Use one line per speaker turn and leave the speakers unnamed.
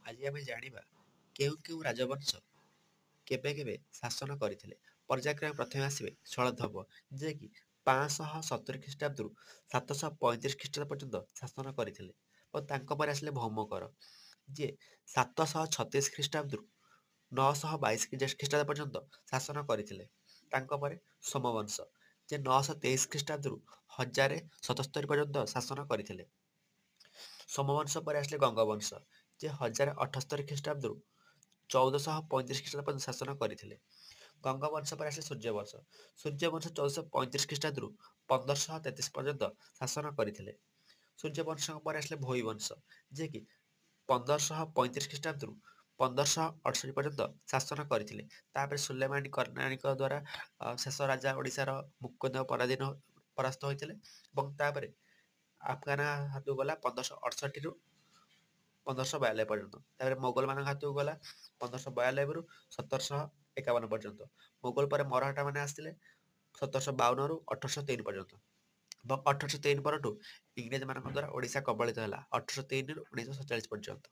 ଆଜି ଆମେ ଜାଣିବା କେଉଁ କେଉଁ ରାଜବଂଶ କେବେ କେବେ ଶାସନ କରିଥିଲେ। ପର୍ଯ୍ୟାୟକ୍ରମେ ପ୍ରଥମେ ଆସିବେ ଶଳୋଦ୍ଭବ, ଯିଏକି 570 ଖ୍ରୀଷ୍ଟାବ୍ଦରୁ 735 ଖ୍ରୀଷ୍ଟାବ୍ଦ ପର୍ଯ୍ୟନ୍ତ ଶାସନ କରିଥିଲେ ଓ ତାଙ୍କ ପରେ ଆସିଲେ ଭୌମକର, ଯିଏ 736 ଖ୍ରୀଷ୍ଟାବ୍ଦରୁ 922 ଖ୍ରୀଷ୍ଟାବ୍ଦ ପର୍ଯ୍ୟନ୍ତ ଶାସନ କରିଥିଲେ। ତାଙ୍କ ପରେ ସୋମବଂଶ, ଯେ 923 ଖ୍ରୀଷ୍ଟାବ୍ଦରୁ 1077 ପର୍ଯ୍ୟନ୍ତ ଶାସନ କରିଥିଲେ। ସୋମବଂଶ ପରେ ଆସିଲେ ଗଙ୍ଗବଂଶ, ଯେ 1078 ଖ୍ରୀଷ୍ଟାବ୍ଦରୁ 1435 ଖ୍ରୀଷ୍ଟାବ୍ଦ ପର୍ଯ୍ୟନ୍ତ ଶାସନ କରିଥିଲେ। ଗଙ୍ଗବଂଶ ପରେ ଆସିଲେ ସୂର୍ଯ୍ୟବଂଶ। ସୂର୍ଯ୍ୟବଂଶ 1435 ଖ୍ରୀଷ୍ଟାବ୍ଦରୁ 1533 ପର୍ଯ୍ୟନ୍ତ ଶାସନ କରିଥିଲେ। ସୂର୍ଯ୍ୟବଂଶଙ୍କ ପରେ ଆସିଲେ ଭୋଇ ବଂଶ, ଯିଏକି 1535 ଖ୍ରୀଷ୍ଟାବ୍ଦରୁ 1568 ପର୍ଯ୍ୟନ୍ତ ଶାସନ କରିଥିଲେ। ତାପରେ ସୁଲେମାନୀ କର୍ଣ୍ଣାଣୀଙ୍କ ଦ୍ୱାରା ଶେଷ ରାଜା ଓଡ଼ିଶାର ମୁକୁନ୍ଦ ପରାଧୀନ ପରାସ୍ତ ହୋଇଥିଲେ ଏବଂ ତାପରେ ଆଫଗାନ ହାତକୁ ଗଲା 1568ରୁ 1592 ପର୍ଯ୍ୟନ୍ତ। ତାପରେ ମୋଗଲମାନଙ୍କ ହାତକୁ ଗଲା 1592ରୁ 1751 ପର୍ଯ୍ୟନ୍ତ। ମୋଗଲ ପରେ ମରହଟ୍ଟା ମାନେ ଆସିଥିଲେ 1752ରୁ 1803 ପର୍ଯ୍ୟନ୍ତ ଏବଂ 1803 ପରଠୁ ଇଂରେଜମାନଙ୍କ ଦ୍ୱାରା ଓଡ଼ିଶା କବଳିତ ହେଲା 1803ରୁ 1947 ପର୍ଯ୍ୟନ୍ତ।